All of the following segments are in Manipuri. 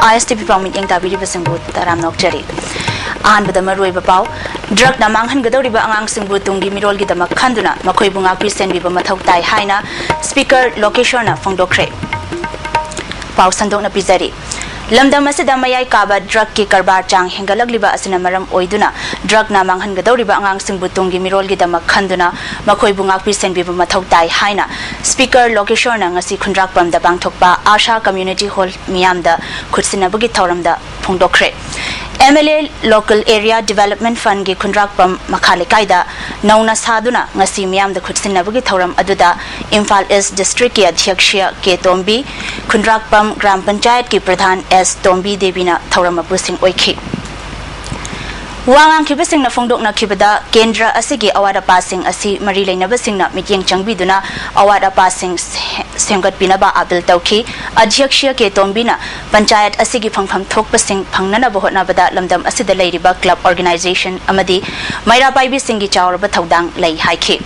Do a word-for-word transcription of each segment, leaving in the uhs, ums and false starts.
ꯑꯥꯏ ꯑꯦꯁ ꯇꯤ ꯚꯤ ꯄꯥꯎ ꯃꯤꯠꯌꯦꯡ ꯇꯥꯕꯤꯔꯤꯕꯁꯤꯡꯕꯨ ꯇꯔꯥꯝꯅ ꯑꯣꯛꯆꯔꯤ꯫ ꯑꯍꯥꯟꯕꯗ ꯃꯔꯨꯑꯣꯏꯕ ꯄꯥꯎ, ꯗ꯭ꯔꯒꯅ ꯃꯥꯡꯍꯟꯒꯗꯧꯔꯤꯕ ꯑꯉꯥꯡꯁꯤꯡꯕꯨ ꯇꯨꯡꯒꯤ ꯃꯤꯔꯣꯜꯒꯤꯗꯃꯛ ꯈꯟꯗꯨꯅ ꯃꯈꯣꯏꯕꯨ ꯉꯥꯛꯄꯤ ꯁꯦꯟꯕꯤꯕ ꯃꯊꯧ ꯇꯥꯏ ꯍꯥꯏꯅ ꯁ꯭ꯄꯤꯀꯔ ꯂꯣꯀꯦꯁꯣꯔꯅ ꯐꯣꯡꯗꯣꯛꯈ꯭ꯔꯦ꯫ ꯄꯥꯎ ꯁꯟꯗꯣꯛꯅ ꯄꯤꯖꯔꯤ꯫ ꯂꯝꯗꯝ ꯑꯁꯤꯗ ꯃꯌꯥꯏ ꯀꯥꯕ ꯗ꯭ꯔꯒꯀꯤ ꯀꯔꯕꯥꯔ ꯆꯥꯡ ꯍꯦꯟꯒꯠꯂꯛꯂꯤꯕ ꯑꯁꯤꯅ ꯃꯔꯝ ꯑꯣꯏꯗꯨꯅ ꯗ꯭ꯔꯒꯅ ꯃꯥꯡꯍꯟꯒꯗꯧꯔꯤꯕ ꯑꯉꯥꯡꯁꯤꯡꯕꯨ ꯇꯨꯡꯒꯤ ꯃꯤꯔꯣꯜꯒꯤꯗꯃꯛ ꯈꯟꯗꯨꯅ ꯃꯈꯣꯏꯕꯨ ꯉꯥꯛꯄꯤ ꯁꯦꯟꯕꯤꯕ ꯃꯊꯧ ꯇꯥꯏ ꯍꯥꯏꯅ ꯁ꯭ꯄꯤꯀꯔ ꯂꯣꯀꯦꯁꯣꯔꯅ ꯉꯁꯤ ꯈꯨꯟꯗ꯭ꯔꯥꯛꯄꯝꯗ ꯄꯥꯡꯊꯣꯛꯄ ꯑꯥꯁꯥ ꯀꯝꯃ꯭ꯌꯨꯅꯤꯇꯤ ꯍꯣꯜ ꯃꯤꯌꯥꯝꯗ ꯈꯨꯠꯁꯤꯟꯅꯕꯒꯤ ꯊꯧꯔꯝꯗ ꯐꯣꯡꯗꯣꯛꯈ꯭ꯔꯦ꯫ M L A local area development ꯐꯟꯒꯤ ꯈꯨꯟꯗ꯭ꯔꯥꯛꯄꯝ ꯃꯈꯥ ꯂꯩꯀꯥꯏꯗ ꯅꯧꯅ ꯁꯥꯗꯨꯅ ꯉꯁꯤ ꯃꯤꯌꯥꯝꯗ ꯈꯨꯠꯁꯤꯟꯅꯕꯒꯤ ꯊꯧꯔꯝ ꯑꯗꯨꯗ ꯏꯝꯐꯥꯜ ꯏꯁ ꯗꯤꯁꯇ꯭ꯔꯤꯛꯀꯤ ꯑꯙ꯭ꯌꯛꯁ ꯀꯦ ꯇꯣꯝꯕꯤ, ꯈꯨꯟꯗ꯭ꯔꯥꯛꯄꯝ ꯒ꯭ꯔꯥꯝ ꯄꯟꯆꯥꯌꯠꯀꯤ ꯄ꯭ꯔꯙꯥꯟ ꯑꯦꯁ ꯇꯣꯝꯕꯤ ꯗꯦꯕꯤꯅ ꯊꯧꯔꯝ ꯃꯄꯨꯁꯤꯡ ꯑꯣꯏꯈꯤ꯫ ꯋꯥ ꯉꯥꯡꯈꯤꯕꯁꯤꯡꯅ ꯐꯣꯡꯗꯣꯛꯅꯈꯤꯕꯗ, ꯀꯦꯟꯗ꯭ꯔ ꯑꯁꯤꯒꯤ ꯑꯋꯥꯠ ꯑꯄꯥꯁꯤꯡ ꯑꯁꯤ ꯃꯔꯤ ꯂꯩꯅꯕꯁꯤꯡꯅ ꯃꯤꯠꯌꯦꯡ ꯆꯪꯕꯤꯗꯨꯅ ꯑꯋꯥꯠ ꯑꯄꯥꯁꯤꯡ ꯁꯦ-, ꯁꯦꯝꯒꯠꯄꯤꯅꯕ ꯑꯥꯄꯤꯜ ꯇꯧꯈꯤ꯫ ꯑꯙ꯭ꯌꯛꯁ ꯀꯦ ꯇꯣꯝꯕꯤꯅ ꯄꯟꯆꯥꯌꯠ ꯑꯁꯤꯒꯤ ꯐꯪꯐꯝ ꯊꯣꯛꯄꯁꯤꯡ ꯐꯪꯅꯅꯕ ꯍꯣꯠꯅꯕꯗ ꯂꯝꯗꯝ ꯑꯁꯤꯗ ꯂꯩꯔꯤꯕ ꯀ꯭ꯂꯕ ꯑꯣꯔꯒꯅꯥꯏꯖꯦꯁꯟ ꯑꯃꯗꯤ ꯃꯩꯔꯥ ꯄꯥꯏꯕꯤꯁꯤꯡꯒꯤ ꯆꯥꯎꯔꯕ ꯊꯧꯗꯥꯡ ꯂꯩ ꯍꯥꯏꯈꯤ꯫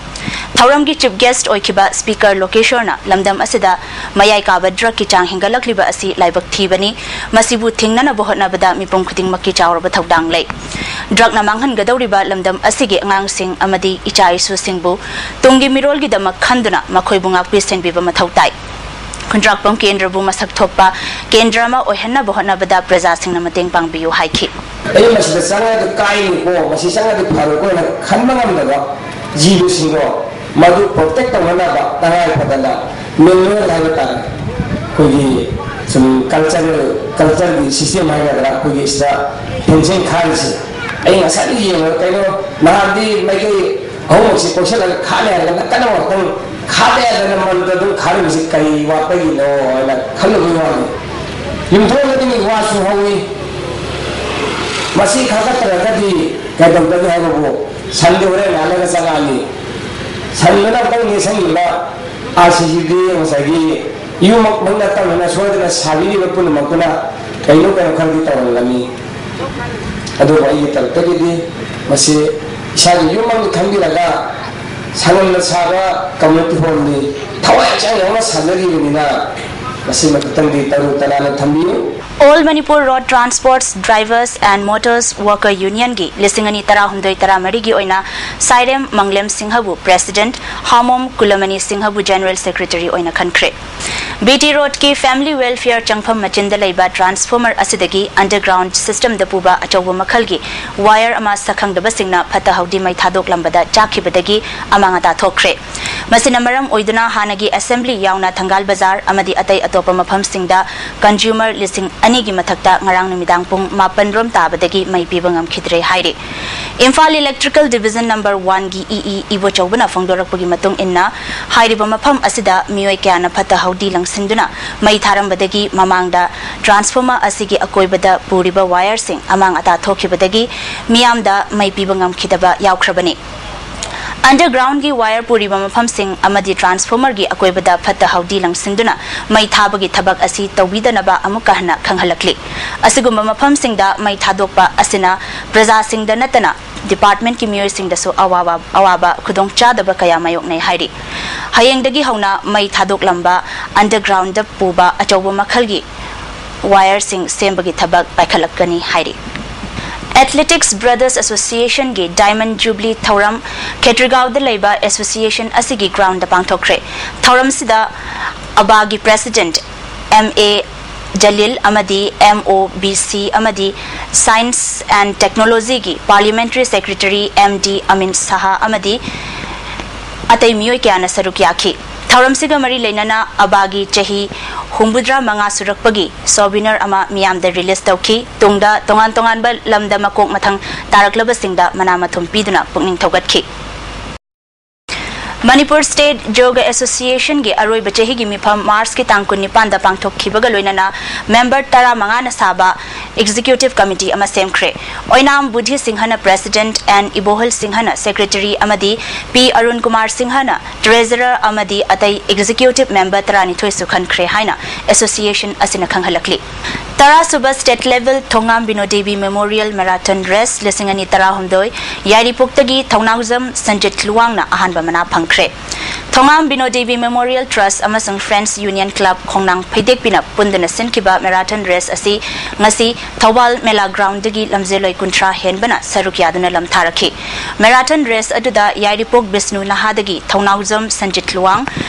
ꯊꯧꯔꯝꯒꯤ ꯆꯤꯐ ꯒꯦꯁ꯭ꯠ ꯑꯣꯏꯈꯤꯕ ꯁ꯭ꯄꯤꯀꯔ ꯂꯣꯀꯦꯁꯣꯔꯅ ꯂꯝꯗꯝ ꯑꯁꯤꯗ ꯃꯌꯥꯏ ꯀꯥꯕ ꯗ꯭ꯔꯒꯀꯤ ꯆꯥꯡ ꯍꯦꯟꯒꯠꯂꯛꯂꯤꯕ ꯑꯁꯤ ꯂꯥꯏꯕꯛ ꯊꯤꯕꯅꯤ꯫ ꯃꯁꯤꯕꯨ ꯊꯤꯡꯅꯅꯕ ꯍꯣꯠꯅꯕꯗ ꯃꯤꯄꯨꯝ ꯈꯨꯗꯤꯡꯃꯛꯀꯤ ꯆꯥꯎꯔꯕ ꯊꯧꯗꯥꯡ ꯂꯩ꯫ ꯗ꯭ꯔꯒꯅ ꯃꯥꯡꯍꯟꯒꯗꯧꯔꯤꯕ ꯂꯝꯗꯝ ꯑꯁꯤꯒꯤ ꯑꯉꯥꯡꯁꯤꯡ ꯑꯃꯗꯤ ꯏꯆꯥ ꯏꯁꯨꯁꯤꯡꯕꯨ ꯇꯨꯡꯒꯤ ꯃꯤꯔꯣꯜꯒꯤꯗꯃꯛ ꯈꯟꯗꯨꯅ ꯃꯈꯣꯏꯕꯨ ꯉꯥꯛꯄꯤ ꯁꯦꯟꯕꯤꯕ ꯃꯊꯧ ꯇꯥꯏ꯫ ꯈꯨꯟꯗ꯭ꯔꯥꯛꯄꯝ ꯀꯦꯟꯗ꯭ꯔꯕꯨ ꯃꯁꯛ ꯊꯣꯛꯄ ꯀꯦꯟꯗ꯭ꯔ ꯑꯃ ꯑꯣꯏꯍꯟꯅꯕ ꯍꯣꯠꯅꯕꯗ ꯄ꯭ꯔꯖꯥꯁꯤꯡꯅ ꯃꯇꯦꯡ ꯄꯥꯡꯕꯤꯌꯨ ꯍꯥꯏꯈꯤ꯫ ꯑꯩ ꯃꯁꯤꯗ ꯆꯪꯉꯒ ꯀꯥꯏꯅꯤꯀꯣ, ꯃꯁꯤ ꯆꯪꯉꯗꯤ ꯐꯔꯣꯏꯀꯣ ꯍꯥꯏꯅ ꯈꯟꯕ ꯉꯝꯗꯕ ꯖꯤꯕꯁꯤꯡꯗꯣ, ꯃꯗꯨ ꯄ꯭ꯔꯣꯇꯦꯛ ꯇꯧꯅꯅꯕ ꯇꯉꯥꯏ ꯐꯗꯅ ꯃꯦꯅꯨꯑꯦꯜ ꯍꯥꯏꯕ ꯇꯥꯔꯦ, ꯑꯩꯈꯣꯏꯒꯤ ꯁꯨꯝ ꯀꯜꯆꯔꯦꯜ, ꯀꯜꯆꯔꯒꯤ ꯁꯤꯁꯇꯦꯝ ꯍꯥꯏꯒꯗ꯭ꯔꯥ, ꯑꯩꯈꯣꯏꯒꯤ ꯁꯤꯗ ꯐꯦꯟꯁꯤꯡ ꯈꯥꯔꯤꯁꯦ ꯑꯩ ꯉꯁꯥꯏꯗꯒꯤ ꯌꯦꯡꯉꯒ ꯀꯩꯅꯣ, ꯅꯍꯥꯟꯗꯤ ꯃꯥꯏꯀꯩ ꯑꯍꯨꯝꯃꯛꯁꯤ ꯀꯣꯏꯁꯜꯂꯒ ꯈꯥꯅꯤ ꯍꯥꯏꯔꯒ ꯅꯥꯀꯟ ꯑꯃꯈꯛꯇꯪ ꯈꯥꯗ ꯌꯥꯗꯅ ꯃꯗꯨꯗ ꯑꯗꯨꯝ ꯈꯥꯔꯝꯃꯤꯁꯤ ꯀꯔꯤ ꯋꯥꯠꯄꯒꯤꯅꯣ ꯍꯥꯏꯅ ꯈꯜꯂꯨꯕꯒꯤ ꯋꯥꯅꯤ꯫ ꯌꯨꯝꯊꯣꯡ ꯈꯨꯗꯤꯡꯒꯤ ꯋꯥꯁꯨ ꯍꯧꯏ꯫ ꯃꯁꯤ ꯈꯥꯒꯠꯇ꯭ꯔꯒꯗꯤ ꯀꯩꯗꯧꯒꯅꯤ ꯍꯥꯏꯕꯕꯨ ꯁꯟꯗꯤ ꯍꯣꯔꯦꯟ ꯉꯥꯜꯂꯒ ꯆꯪꯉꯛꯑꯅꯤ꯫ ꯁꯟꯗꯨꯅ ꯑꯃꯨꯛꯇꯪ ꯅꯦꯠꯁꯟꯈꯤꯕ ꯑꯥꯔ ꯁꯤ ꯁꯤꯗꯤ ꯉꯁꯥꯏꯒꯤ ꯌꯨꯝꯃꯛꯃꯛ ꯅꯠꯇꯕꯅꯤꯅ ꯁꯣꯏꯗꯅ ꯁꯥꯕꯤꯔꯤꯕ ꯄꯨꯝꯅꯃꯛꯇꯨꯅ ꯀꯩꯅꯣ ꯀꯩꯅꯣ ꯈꯔꯗꯤ ꯇꯧꯔꯝꯒꯅꯤ꯫ ꯑꯗꯨꯕꯨ ꯑꯩꯒꯤ ꯇꯔꯞꯇꯒꯤꯗꯤ ꯃꯁꯤ ꯏꯁꯥꯒꯤ ꯌꯨꯝ ꯑꯃ ꯈꯟꯕꯤꯔꯒ ꯁꯪꯒꯝꯅ ꯁꯥꯕ ꯀꯝꯃ꯭ꯌꯨꯅꯤꯇꯤ ꯍꯣꯜꯅꯤ꯫ ꯊꯋꯥꯏ ꯍꯛꯆꯥꯡ ꯌꯥꯎꯅ ꯁꯥꯖꯔꯤꯕꯅꯤꯅ ꯃꯁꯤꯃ ꯈꯤꯇꯪꯗꯤ ꯇꯔꯨ ꯇꯅꯥꯟꯅ ꯊꯝꯕꯤꯌꯨ꯫ All Manipur Road Transports Drivers and Motors Worker Unionꯒꯤ ꯂꯤꯁꯤꯡ ꯑꯅꯤ ꯇꯔꯥꯍꯨꯝꯗꯣꯏ ꯇꯔꯥꯃꯔꯤꯒꯤ ꯑꯣꯏꯅ ꯁꯥꯏꯔꯦꯝ ꯃꯪꯂꯦꯝ ꯁꯤꯡꯍꯕꯨ President, ꯍꯥꯃꯣꯝ ꯀꯨꯂꯃꯅꯤ ꯁꯤꯡꯍꯕꯨ General Secretary ꯑꯣꯏꯅ ꯈꯟꯈ꯭ꯔꯦ꯫ ꯕꯤ ꯇꯤ ꯔꯣꯗꯀꯤ Family Welfare ꯆꯪꯐꯝ ꯃꯆꯤꯟꯗ ꯂꯩꯕ transformer ꯑꯁꯤꯗꯒꯤ underground systemꯗ ꯄꯨꯕ ꯑꯆꯧꯕ ꯃꯈꯜꯒꯤ wire ꯑꯃ ꯁꯛꯈꯪꯗꯕꯁꯤꯡꯅ ꯐꯠꯇ ꯍꯥꯎꯗꯤ ꯃꯩ ꯊꯥꯗꯣꯛꯂꯝꯕꯗ ꯆꯥꯛꯈꯤꯕꯗꯒꯤ ꯑꯃꯥꯡ ꯑꯇꯥ ꯊꯣꯛꯈ꯭ꯔꯦ꯫ ꯃꯁꯤꯅ ꯃꯔꯝ ꯑꯣꯏꯗꯨꯅ ꯍꯥꯟꯅꯒꯤ Assembly ꯌꯥꯎꯅ ꯊꯪꯒꯥꯜ ꯕꯖꯥꯔ ꯑꯃꯗꯤ ꯑꯇꯩ ꯑꯇꯣꯞꯄ ꯃꯐꯝꯁꯤꯡꯗ consumer ꯂꯤꯁꯤꯡ ꯑꯅꯤꯒꯤ ꯃꯊꯛꯇ ꯉꯔꯥꯡ ꯅꯨꯃꯤꯗꯥꯡ ꯄꯨꯡ ꯃꯥꯄꯟ ꯔꯣꯝ ꯇꯥꯕꯗꯒꯤ ꯃꯩ ꯄꯤꯕ ꯉꯝꯈꯤꯗ꯭ꯔꯦ ꯍꯥꯏꯔꯤ꯫ Imphal Electrical Division number oneꯒꯤ E E ꯏꯕꯣꯆꯧꯕꯅ ꯐꯣꯡꯗꯣꯔꯛꯄꯒꯤ ꯃꯇꯨꯡ ꯏꯟꯅ, ꯍꯥꯏꯔꯤꯕ ꯃꯐꯝ ꯑꯁꯤꯗ ꯃꯤꯑꯣꯏ ꯀꯌꯥꯅ ꯐꯠꯇ ꯍꯥꯎꯗꯤ ꯂꯪꯁꯤꯟꯗꯨꯅ ꯃꯩ ꯊꯥꯔꯝꯕꯗꯒꯤ ꯃꯃꯥꯡꯗ transformer ꯑꯁꯤꯒꯤ ꯑꯀꯣꯏꯕꯗ ꯄꯨꯔꯤꯕ wireꯁꯤꯡ ꯑꯃꯥꯡ ꯑꯇꯥ ꯊꯣꯛꯈꯤꯕꯗꯒꯤ ꯃꯤꯌꯥꯝꯗ ꯃꯩ ꯄꯤꯕ ꯉꯝꯈꯤꯗꯕ ꯌꯥꯎꯈ꯭ꯔꯕꯅꯤ꯫ Undergroundꯒꯤ wire ꯄꯨꯔꯤꯕ ꯃꯐꯝꯁꯤꯡ ꯑꯃꯗꯤ transformerꯒꯤ ꯑꯀꯣꯏꯕꯗ ꯐꯠꯇ ꯍꯥꯎꯗꯤ ꯂꯪꯁꯤꯟꯗꯨꯅ ꯃꯩ ꯊꯥꯕꯒꯤ ꯊꯕꯛ ꯑꯁꯤ ꯇꯧꯕꯤꯗꯅꯕ ꯑꯃꯨꯛꯀ ꯍꯟꯅ ꯈꯪꯍꯜꯂꯛꯂꯤ꯫ ꯑꯁꯤꯒꯨꯝꯕ ꯃꯐꯝꯁꯤꯡꯗ ꯃꯩ ꯊꯥꯗꯣꯛꯄ ꯑꯁꯤꯅ ꯄ꯭ꯔꯖꯥꯁꯤꯡꯗ ꯅꯠꯇꯅ departmentꯀꯤ ꯃꯤꯑꯣꯏꯁꯤꯡꯗꯁꯨ ꯑꯋꯥꯕ, ꯑꯋꯥꯕ ꯈꯨꯗꯣꯡꯆꯥꯗꯕ ꯀꯌꯥ ꯃꯥꯌꯣꯛꯅꯩ ꯍꯥꯏꯔꯤ꯫ ꯍꯌꯦꯡꯗꯒꯤ ꯍꯧꯅ ꯃꯩ ꯊꯥꯗꯣꯛꯂꯝꯕ undergroundꯗ ꯄꯨꯕ ꯑꯆꯧꯕ ꯃꯈꯜꯒꯤ wireꯁꯤꯡ ꯁꯦꯝꯕꯒꯤ ꯊꯕꯛ ꯄꯥꯏꯈꯠꯂꯛꯀꯅꯤ ꯍꯥꯏꯔꯤ꯫ Athletics Brothers Associationꯒꯤ Diamond Jubilee ꯊꯧꯔꯝ ꯈꯦꯇ꯭ꯔꯤꯒꯥꯎꯗ ꯂꯩꯕ association ꯑꯁꯤꯒꯤ groundꯗ ꯄꯥꯡꯊꯣꯛꯈ꯭ꯔꯦ꯫ ꯊꯧꯔꯝꯁꯤꯗ ꯑꯕꯥꯒꯤ President ꯑꯦꯝ ꯑꯦ ꯖꯂꯤꯜ ꯑꯃꯗꯤ M O B C ꯑꯃꯗꯤ Science and Technologyꯒꯤ Parliamentary Secretary M D ꯑꯃꯤꯟ ꯁꯍꯥ ꯑꯃꯗꯤ ꯑꯇꯩ ꯃꯤꯑꯣꯏ ꯀꯌꯥꯅ ꯁꯔꯨꯛ ꯌꯥꯈꯤ꯫ ꯊꯧꯔꯝꯁꯤꯒ ꯃꯔꯤ ꯂꯩꯅꯅ ꯑꯕꯥꯒꯤ ꯆꯍꯤ ꯍꯨꯝꯐꯨꯇꯔꯥ ꯃꯉꯥ ꯁꯨꯔꯛꯄꯒꯤ souvenir ꯑꯃ ꯃꯤꯌꯥꯝꯗ release ꯇꯧꯈꯤ꯫ ꯇꯨꯡꯗ ꯇꯣꯉꯥꯟ ꯇꯣꯉꯥꯟꯕ ꯂꯝꯗ ꯃꯀꯣꯛ ꯃꯊꯪ ꯇꯥꯔꯛꯂꯕꯁꯤꯡꯗ ꯃꯅꯥ ꯃꯊꯨꯝ ꯄꯤꯗꯨꯅ ꯄꯨꯛꯅꯤꯡ ꯊꯧꯒꯠꯈꯤ꯫ Manipur State Yoga Associationꯒꯤ ꯑꯔꯣꯏꯕ ꯆꯍꯤꯒꯤ ꯃꯤꯐꯝ Marchꯀꯤ ꯇꯥꯡ ꯀꯨꯟꯅꯤꯄꯥꯟꯗ ꯄꯥꯡꯊꯣꯛꯈꯤꯕꯒ ꯂꯣꯏꯅꯅ member ꯇꯔꯥꯃꯉꯥꯅ ꯁꯥꯕ Executive Committee ꯑꯃ ꯁꯦꯝꯈ꯭ꯔꯦ꯫ ꯑꯣꯏꯅꯥꯝ ꯕꯨꯙꯤ ꯁꯤꯡꯍꯅ President, N ꯏꯕꯣꯍꯜ ꯁꯤꯡꯍꯅ Secretary ꯑꯃꯗꯤ P ꯑꯔꯨꯟ ꯀꯨꯃꯥꯔ ꯁꯤꯡꯍꯅ Treasurer ꯑꯃꯗꯤ ꯑꯇꯩ Executive Member ꯇꯔꯥꯅꯤꯊꯣꯏꯁꯨ ꯈꯟꯈ꯭ꯔꯦ ꯍꯥꯏꯅ association ꯑꯁꯤꯅ ꯈꯪꯍꯜꯂꯛꯂꯤ꯫ ꯇꯔꯥꯁꯨꯕ State Level ꯊꯣꯉꯥꯝ ꯕꯤꯅꯣ ꯗꯦꯕꯤ Memorial Marathon Race ꯂꯤꯁꯤꯡ ꯑꯅꯤ ꯇꯔꯥꯍꯨꯝꯗꯣꯏ ꯌꯥꯏꯔꯤꯄꯣꯛꯇꯒꯤ ꯊꯧꯅꯥꯎꯖꯝ ꯁꯟꯖꯤꯠ ꯂꯨꯋꯥꯡꯅ ꯑꯍꯥꯟꯕ ꯃꯅꯥ ꯐꯪꯈ꯭ꯔꯦ꯫ ꯊꯣꯉꯥꯝ ꯕꯤꯅꯣ ꯗꯦꯕꯤ ꯃꯦꯃꯣꯔꯤꯌꯦꯜ ꯇ꯭ꯔꯁ ꯑꯃꯁꯨꯡ ꯐ꯭ꯔꯦꯟꯁ ꯌꯨꯅꯤꯌꯟ ꯀ꯭ꯂꯕ ꯈꯣꯡꯅꯥꯡ ꯐꯩꯗꯦꯛꯄꯤꯅ ꯄꯨꯟꯗꯨꯅ ꯁꯤꯟꯈꯤꯕ ꯃꯦꯔꯥꯊꯟ ꯔꯦꯁ ꯑꯁꯤ ꯉꯁꯤ ꯊꯧꯕꯥꯜ ꯃꯦꯂꯥ ꯒ꯭ꯔꯥꯎꯟꯗꯒꯤ ꯂꯝꯖꯦꯜꯂꯣꯏ ꯀꯨꯟꯊ꯭ꯔꯥ ꯍꯦꯟꯕꯅ ꯁꯔꯨꯛ ꯌꯥꯗꯨꯅ ꯂꯝꯊꯥꯔꯛꯈꯤ꯫ ꯃꯦꯔꯥꯊꯟ ꯔꯦꯁ ꯑꯗꯨꯗ ꯌꯥꯏꯔꯤꯄꯣꯛ ꯕꯤꯁꯅꯨ ꯅꯍꯥꯗꯒꯤ ꯊꯧꯅꯥꯎꯖꯝ ꯁꯟꯖꯤꯠ ꯂꯨꯋꯥꯡ,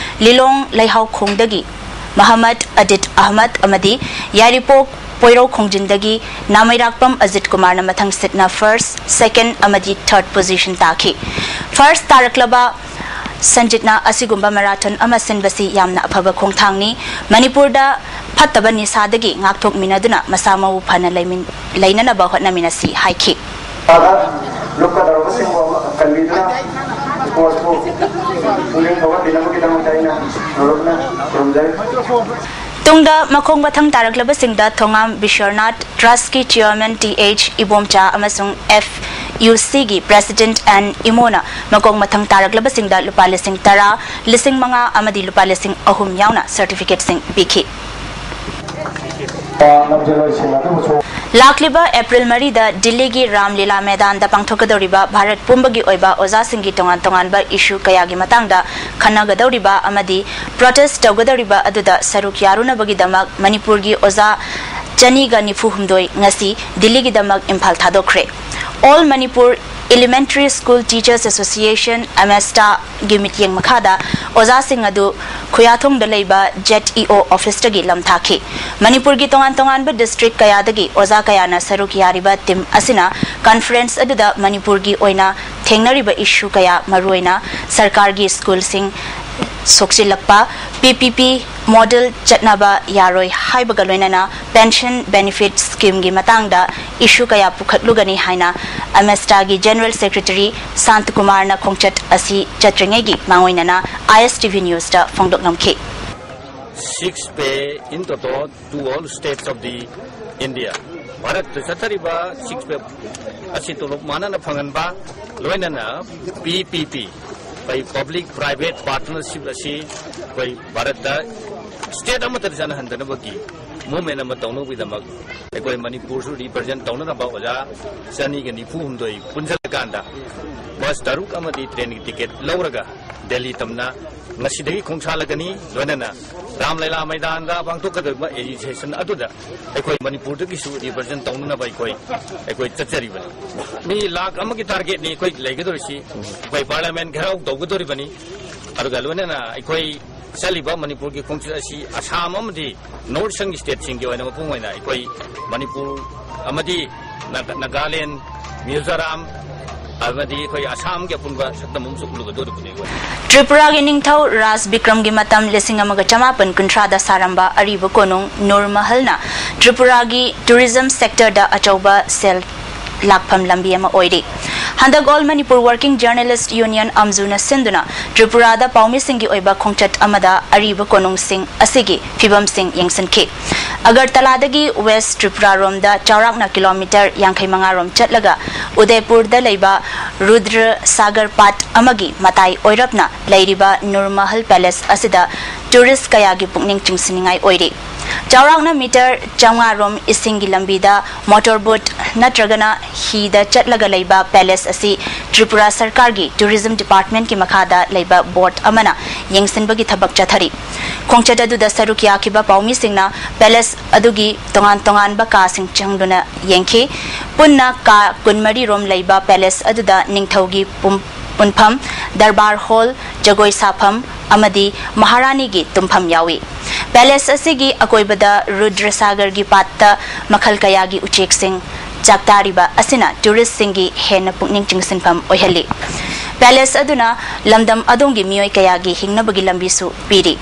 ꯂꯤꯂꯣꯡ ꯂꯩꯍꯥꯎꯈꯣꯡꯗꯒꯤ ꯃꯍꯃꯗ ꯑꯗꯤꯠ ꯑꯍꯃꯗ ꯑꯃꯗꯤ ꯌꯥꯏꯔꯤꯄꯣꯛ ꯄꯣꯏꯔꯧ ꯈꯣꯡꯖꯤꯟꯗꯒꯤ ꯅꯥꯃꯩꯔꯥꯛꯄꯝ ꯑꯖꯤꯠ ꯀꯨꯃꯥꯔꯅ ꯃꯊꯪ ꯁꯤꯠꯅ ꯐꯥꯔꯁ, ꯁꯦꯀꯦꯟ ꯑꯃꯗꯤ ꯊꯥꯔꯠ ꯄꯣꯖꯤꯁꯟ ꯇꯥꯈꯤ꯫ ꯐꯥꯔꯁ ꯇꯥꯔꯛꯂꯕ ꯁꯟꯖꯤꯠꯅ ꯑꯁꯤꯒꯨꯝꯕ ꯃꯦꯔꯥꯊꯟ ꯑꯃ ꯁꯤꯟꯕꯁꯤ ꯌꯥꯝꯅ ꯑꯐꯕ ꯈꯣꯡꯊꯥꯡꯅꯤ꯫ ꯃꯅꯤꯄꯨꯔꯗ ꯐꯠꯇꯕ ꯅꯤꯁꯥꯗꯒꯤ ꯉꯥꯛꯊꯣꯛꯃꯤꯟꯅꯗꯨꯅ ꯃꯁꯥ ꯃꯎ ꯐꯅ ꯂꯩꯃꯤꯟ-, ꯂꯩꯅꯅꯕ ꯍꯣꯠꯅꯃꯤꯟꯅꯁꯤ ꯍꯥꯏꯈꯤ꯫ ꯂꯨꯞꯀꯗꯧꯔꯕꯁꯤꯡꯕꯨ ꯀꯟꯕꯤꯗꯨꯅ ꯏꯁꯄꯣꯔꯠꯁꯄꯨ ꯄꯨꯛꯅꯤꯡ ꯊꯧꯒꯠꯄꯤꯅꯕꯒꯤꯗꯃꯛꯇ ꯑꯩꯅ ꯅꯣꯂꯨꯛꯅ ꯈꯨꯔꯨꯝꯖꯔꯤ꯫ ꯇꯨꯡꯗ ꯃꯈꯣꯡ ꯃꯊꯪ ꯇꯥꯔꯛꯂꯕꯁꯤꯡꯗ ꯊꯣꯉꯥꯝ ꯕꯤꯁ꯭ꯋꯔꯅꯥꯊ ꯇ꯭ꯔꯁꯀꯤ ꯆꯤꯌꯔꯃꯦꯟ ꯇꯤ ꯑꯩꯆ ꯏꯕꯣꯝꯆꯥ ꯑꯃꯁꯨꯡ ꯑꯦꯐ ꯌꯨ ꯁꯤꯒꯤ ꯄ꯭ꯔꯦꯁꯤꯗꯦꯟꯠ ꯑꯦꯟ ꯏꯃꯣꯅ ꯃꯈꯣꯡ ꯃꯊꯪ ꯇꯥꯔꯛꯂꯕꯁꯤꯡꯗ ꯂꯨꯄꯥ ꯂꯤꯁꯤꯡ ꯇꯔꯥ, ꯂꯤꯁꯤꯡ ꯃꯉꯥ ꯑꯃꯗꯤ ꯂꯨꯄꯥ ꯂꯤꯁꯤꯡ ꯑꯍꯨꯝ ꯌꯥꯎꯅ ꯁꯔꯇꯤꯐꯤꯀꯦꯠꯁꯤꯡ ꯄꯤꯈꯤ꯫ ꯂꯥꯛꯂꯤꯕ ꯑꯦꯄ꯭ꯔꯤꯜ ꯃꯔꯤꯗ ꯗꯤꯜꯂꯤꯒꯤ ꯔꯥꯝ ꯂꯤꯂꯥ ꯃꯦꯗꯥꯟꯗ ꯄꯥꯡꯊꯣꯛꯀꯗꯧꯔꯤꯕ ꯚꯥꯔꯠ ꯄꯨꯝꯕꯒꯤ ꯑꯣꯏꯕ ꯑꯣꯖꯥꯁꯤꯡꯒꯤ ꯇꯣꯉꯥꯟ ꯇꯣꯉꯥꯟꯕ ꯏꯁꯨ ꯀꯌꯥꯒꯤ ꯃꯇꯥꯡꯗ ꯈꯟꯅꯒꯗꯧꯔꯤꯕ ꯑꯃꯗꯤ ꯄ꯭ꯔꯣꯇꯦꯁ ꯇꯧꯒꯗꯧꯔꯤꯕ ꯑꯗꯨꯗ ꯁꯔꯨꯛ ꯌꯥꯔꯨꯅꯕꯒꯤꯗꯃꯛ ꯃꯅꯤꯄꯨꯔꯒꯤ ꯑꯣꯖꯥ ꯆꯅꯤꯒ ꯅꯤꯐꯨ ꯍꯨꯝꯗꯣꯏ ꯉꯁꯤ ꯗꯤꯜꯂꯤꯒꯤꯗꯃꯛ Imphal ꯊꯥꯗꯣꯛꯈ꯭ꯔꯦ꯫ All Manipur Elementary School Teachers Association, ꯑꯃꯦꯁꯇꯥꯒꯤ ꯃꯤꯠꯌꯦꯡ ꯃꯈꯥꯗ ꯑꯣꯖꯥꯁꯤꯡ ꯑꯗꯨ ꯈꯨꯌꯥꯊꯣꯡꯗ ꯂꯩꯕ ꯖꯦꯠ ꯏ ꯑꯣ ꯑꯣꯐꯤꯁꯇꯒꯤ ꯂꯝꯊꯥꯈꯤ꯫ ꯃꯅꯤꯄꯨꯔꯒꯤ ꯇꯣꯉꯥꯟ ꯇꯣꯉꯥꯟꯕ ꯗꯤꯁꯇ꯭ꯔꯤꯛ ꯀꯌꯥꯗꯒꯤ ꯑꯣꯖꯥ ꯀꯌꯥꯅ ꯁꯔꯨꯛ ꯌꯥꯔꯤꯕ ꯇꯤꯝ ꯑꯁꯤꯅ ꯀꯟꯐꯔꯦꯟꯁ ꯑꯗꯨꯗ ꯃꯅꯤꯄꯨꯔꯒꯤ ꯑꯣꯏꯅ ꯊꯦꯡꯅꯔꯤꯕ ꯏꯁꯨ ꯀꯌꯥ, ꯃꯔꯨꯑꯣꯏꯅ ꯁꯔꯀꯥꯔꯒꯤ ꯁ꯭ꯀꯨꯜꯁꯤꯡ ꯁꯣꯛꯆꯤꯜꯂꯛꯄ, ꯄꯤ ꯄꯤ ꯄꯤ ꯃꯣꯗꯦꯜ ꯆꯠꯅꯕ ꯌꯥꯔꯣꯏ ꯍꯥꯏꯕꯒ ꯂꯣꯏꯅꯅ ꯄꯦꯟꯁꯟ ꯕꯦꯅꯤꯐꯤꯠ ꯁ꯭ꯀꯤꯝꯒꯤ ꯃꯇꯥꯡꯗ ꯏꯁꯨ ꯀꯌꯥ ꯄꯨꯈꯠꯂꯨꯒꯅꯤ ꯍꯥꯏꯅ ꯑꯃꯦꯁꯇꯥꯒꯤ ꯖꯦꯅꯔꯦꯜ ꯁꯦꯀ꯭ꯔꯦꯇꯔꯤ ꯁꯥꯟꯇꯀꯨꯃꯥꯔꯅ ꯈꯣꯡꯆꯠ ꯑꯁꯤ ꯆꯠꯇ꯭ꯔꯤꯉꯩꯒꯤ ꯃꯥꯡꯑꯣꯏꯅꯅ ꯑꯥꯏ ꯑꯦꯁ ꯇꯤ ꯚꯤ ꯅ꯭ꯌꯨꯁꯇ ꯐꯣꯡꯗꯣꯛꯂꯝꯈꯤ꯫ Six pay in toto to all states of the India. ꯚꯥꯔꯠꯇ ꯆꯠꯊꯔꯤꯕ ꯁꯤꯛꯁ ꯄꯦ ꯑꯁꯤ ꯇꯣꯂꯣꯞ ꯃꯥꯟꯅꯅ ꯐꯪꯍꯟꯕ, ꯂꯣꯏꯅꯅ ꯄꯤ ꯄꯤ ꯄꯤ, ꯑꯩꯈꯣꯏ ꯄꯕ꯭ꯂꯤꯛ ꯄ꯭ꯔꯥꯏꯚꯦꯠ ꯄꯥꯔꯠꯅꯔꯁꯤꯞ ꯑꯁꯤ ꯑꯩꯈꯣꯏ ꯚꯥꯔꯠꯇ ꯁ꯭ꯇꯦꯠ ꯑꯃꯠꯇꯗ ꯆꯠꯅꯍꯟꯗꯅꯕꯒꯤ ꯃꯨꯚꯃꯦꯟ ꯑꯃ ꯇꯧꯅꯕꯒꯤꯗꯃꯛ ꯑꯩꯈꯣꯏ ꯃꯅꯤꯄꯨꯔꯁꯨ ꯔꯤꯄ꯭ꯔꯖꯦꯟ ꯇꯧꯅꯅꯕ ꯑꯣꯖꯥ ꯆꯅꯤꯒ ꯅꯤꯐꯨ ꯍꯨꯝꯗꯣꯏ ꯄꯨꯟꯁꯤꯜꯂꯀꯥꯟꯗ ꯕꯁ ꯇꯔꯨꯛ ꯑꯃꯗꯤ ꯇ꯭ꯔꯦꯟꯒꯤ ꯇꯤꯀꯦꯠ ꯂꯧꯔꯒ ꯗꯦꯜꯂꯤ ꯇꯝꯅ ꯉꯁꯤꯗꯒꯤ ꯈꯣꯡꯁꯥꯜꯂꯒꯅꯤ꯫ ꯂꯣꯏꯅꯅ ꯔꯥꯝꯂꯤꯂꯥ ꯃꯩꯗꯥꯟꯗ ꯄꯥꯡꯊꯣꯛꯀꯗꯧꯔꯤꯕ ꯑꯦꯖꯤꯇꯦꯁꯟ ꯑꯗꯨꯗ ꯑꯩꯈꯣꯏ ꯃꯅꯤꯄꯨꯔꯗꯒꯤꯁꯨ ꯔꯤꯄ꯭ꯔꯖꯦꯟ ꯇꯧꯅꯅꯕ ꯑꯩꯈꯣꯏ ꯑꯩꯈꯣꯏ ꯆꯠꯆꯔꯤꯕꯅꯤ꯫ ꯃꯤ ꯂꯥꯈ ꯑꯃꯒꯤ ꯇꯥꯔꯒꯦꯠꯅꯤ ꯑꯩꯈꯣꯏ ꯂꯩꯒꯗꯧꯔꯤꯁꯤ꯫ ꯑꯩꯈꯣꯏ ꯄꯥꯔꯂꯤꯌꯥꯃꯦꯟ ꯘꯦꯔꯥꯎ ꯇꯧꯒꯗꯧꯔꯤꯕꯅꯤ꯫ ꯑꯗꯨꯒ ꯂꯣꯏꯅꯅ ꯑꯩꯈꯣꯏ ꯆꯠꯂꯤꯕ ꯃꯅꯤꯄꯨꯔꯒꯤ ꯈꯣꯡꯆꯠ ꯑꯁꯤ ꯑꯁꯥꯝ ꯑꯃꯗꯤ ꯅꯣꯔꯠ ꯏꯁꯇꯔꯟꯒꯤ ꯁ꯭ꯇꯦꯠꯁꯤꯡꯒꯤ ꯑꯣꯏꯅ ꯃꯄꯨꯡ ꯑꯣꯏꯅ ꯑꯩꯈꯣꯏ ꯃꯅꯤꯄꯨꯔ ꯑꯃꯗꯤ ꯅꯥꯒꯥ-, ꯅꯥꯒꯥꯂꯦꯟ, ꯃꯤꯖꯣꯔꯥꯝ ꯑꯃꯗꯤ ꯑꯩꯈꯣꯏ ꯑꯁꯥꯝꯒꯤ ꯑꯄꯨꯟꯕ ꯁꯛꯇꯝ ꯑꯃꯁꯨ ꯎꯠꯂꯨꯒꯗꯧꯔꯤꯕꯅꯤ ꯑꯩꯈꯣꯏ꯫ ꯇ꯭ꯔꯤꯄꯨꯔꯥꯒꯤ ꯅꯤꯡꯊꯧ ꯔꯥꯖ ꯕꯤꯀ꯭ꯔꯝꯒꯤ ꯃꯇꯝ ꯂꯤꯁꯤꯡ ꯑꯃꯒ ꯆꯃꯥꯄꯟ ꯀꯨꯟꯊ꯭ꯔꯥꯗ ꯁꯥꯔꯝꯕ ꯑꯔꯤꯕ ꯀꯣꯅꯨꯡ ꯅꯨꯔ ꯃꯍꯜꯅ ꯇ꯭ꯔꯤꯄꯨꯔꯥꯒꯤ ꯇꯨꯔꯤꯖꯝ ꯁꯦꯛꯇꯔꯗ ꯑꯆꯧꯕ ꯁꯦꯜ ꯂꯥꯛꯐꯝ ꯂꯝꯕꯤ ꯑꯃ ꯑꯣꯏꯔꯤ꯫ ꯍꯟꯗꯛ All Manipur Working Journalist Union, ꯑꯝꯖꯨꯅ ꯁꯤꯟꯗꯨꯅ ꯇ꯭ꯔꯤꯄꯨꯔꯥꯗ ꯄꯥꯎꯃꯤꯁꯤꯡꯒꯤ ꯑꯣꯏꯕ ꯈꯣꯡꯆꯠ ꯑꯃꯗ ꯑꯔꯤꯕ ꯀꯣꯅꯨꯡꯁꯤꯡ ꯑꯁꯤꯒꯤ ꯐꯤꯕꯝꯁꯤꯡ ꯌꯦꯡꯁꯤꯟꯈꯤ꯫ ꯑꯒꯔꯇꯂꯥꯗꯒꯤ ꯋꯦꯁ ꯇ꯭ꯔꯤꯄꯨꯔꯥꯔꯣꯝꯗ ꯆꯥꯎꯔꯥꯛꯅ ꯀꯤꯂꯣꯃꯤꯇꯔ ꯌꯥꯡꯈꯩ ꯃꯉꯥ ꯔꯣꯝ ꯆꯠꯂꯒ ꯎꯗꯦꯄꯨꯔꯗ ꯂꯩꯕ ꯔꯨꯗ꯭ꯔ ꯁꯥꯒꯔ ꯄꯥꯠ ꯑꯃꯒꯤ ꯃꯇꯥꯏ ꯑꯣꯏꯔꯞꯅ ꯂꯩꯔꯤꯕ ꯅꯨꯔ ꯃꯍꯜ ꯄꯦꯂꯦꯁ ꯑꯁꯤꯗ ꯇꯨꯔꯤꯁ ꯀꯌꯥꯒꯤ ꯄꯨꯛꯅꯤꯡ ꯆꯤꯡꯁꯤꯟꯅꯤꯡꯉꯥꯏ ꯑꯣꯏꯔꯤ꯫ ꯆꯥꯎꯔꯥꯛꯅ ꯃꯤꯇꯔ ꯆꯥꯝꯃꯉꯥ ꯔꯣꯝ ꯏꯁꯤꯡꯒꯤ ꯂꯝꯕꯤꯗ ꯃꯣꯇꯣꯔ ꯕꯣꯠ ꯅꯠꯇ꯭ꯔꯒꯅ ꯍꯤꯗ ꯆꯠꯂꯒ ꯂꯩꯕ ꯄꯦꯂꯦꯁ ꯑꯁꯤ ꯇ꯭ꯔꯤꯄꯨꯔꯥ ꯁꯔꯀꯥꯔꯒꯤ ꯇꯨꯔꯤꯖꯝ ꯗꯤꯄꯥꯔꯠꯃꯦꯟꯠꯀꯤ ꯃꯈꯥꯗ ꯂꯩꯕ ꯕꯣꯔꯗ ꯑꯃꯅ ꯌꯦꯡꯁꯤꯟꯕꯒꯤ ꯊꯕꯛ ꯆꯠꯊꯔꯤ꯫ ꯈꯣꯡꯆꯠ ꯑꯗꯨꯗ ꯁꯔꯨꯛ ꯌꯥꯈꯤꯕ ꯄꯥꯎꯃꯤꯁꯤꯡꯅ ꯄꯦꯂꯦꯁ ꯑꯗꯨꯒꯤ ꯇꯣꯉꯥꯟ ꯇꯣꯉꯥꯟꯕ ꯀꯥꯁꯤꯡ ꯆꯪꯗꯨꯅ ꯌꯦꯡꯈꯤ꯫ ꯄꯨꯟꯅ ꯀꯥ ꯀꯨꯟꯃꯔꯤ ꯔꯣꯝ ꯂꯩꯕ ꯄꯦꯂꯦꯁ ꯑꯗꯨꯗ ꯅꯤꯡꯊꯧꯒꯤ ꯄꯨꯝ-, ꯄꯨꯟꯐꯝ, ꯗꯔꯕꯥꯔ ꯍꯣꯜ, ꯖꯒꯣꯏ ꯁꯥꯐꯝ ꯑꯃꯗꯤ ꯃꯍꯥꯔꯥꯅꯤꯒꯤ ꯇꯨꯝꯐꯝ ꯌꯥꯎꯏ꯫ ꯄꯦꯂꯦꯁ ꯑꯁꯤꯒꯤ ꯑꯀꯣꯏꯕꯗ ꯔꯨꯗ꯭ꯔꯁꯥꯒꯔꯒꯤ ꯄꯥꯠꯇ ꯃꯈꯜ ꯀꯌꯥꯒꯤ ꯎꯆꯦꯛꯁꯤꯡ ꯆꯥꯛꯇꯥꯔꯤꯕ ꯑꯁꯤꯅ ꯇꯨꯔꯤꯁꯁꯤꯡꯒꯤ ꯍꯦꯟꯅ ꯄꯨꯛꯅꯤꯡ ꯆꯤꯡꯁꯤꯟꯐꯝ ꯑꯣꯏꯍꯜꯂꯤ꯫ ꯄꯦꯂꯦꯁ ꯑꯗꯨꯅ ꯂꯝꯗꯝ ꯑꯗꯣꯝꯒꯤ ꯃꯤꯑꯣꯏ ꯀꯌꯥꯒꯤ ꯍꯤꯡꯅꯕꯒꯤ ꯂꯝꯕꯤꯁꯨ ꯄꯤꯔꯤ꯫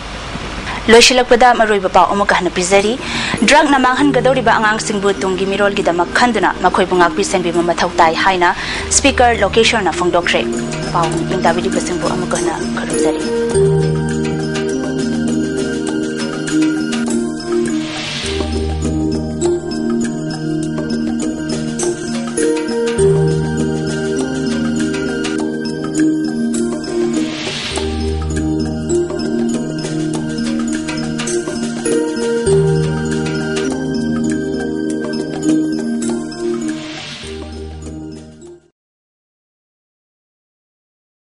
ꯂꯣꯏꯁꯤꯜꯂꯛꯄꯗ ꯃꯔꯨꯑꯣꯏꯕ ꯄꯥꯎ ꯑꯃꯨꯛꯀ ꯍꯟꯅ ꯄꯤꯖꯔꯤ꯫ ꯗ꯭ꯔꯒꯅ ꯃꯥꯡꯍꯟꯒꯗꯧꯔꯤꯕ ꯑꯉꯥꯡꯁꯤꯡꯕꯨ ꯇꯨꯡꯒꯤ ꯃꯤꯔꯣꯜꯒꯤꯗꯃꯛ ꯈꯟꯗꯨꯅ ꯃꯈꯣꯏꯕꯨ ꯉꯥꯛꯄꯤ ꯁꯦꯟꯕꯤꯕ ꯃꯊꯧ ꯇꯥꯏ ꯍꯥꯏꯅ ꯁ꯭ꯄꯤꯀꯔ ꯂꯣꯀꯦꯁ꯭ꯋꯔꯅ ꯐꯣꯡꯗꯣꯛꯈ꯭ꯔꯦ꯫ ꯄꯥꯎ ꯌꯦꯡꯗꯕꯤꯔꯤꯕꯁꯤꯡꯕꯨ ꯑꯃꯨꯛꯀ ꯍꯟꯅ ꯈꯨꯔꯨꯝꯖꯔꯤ꯫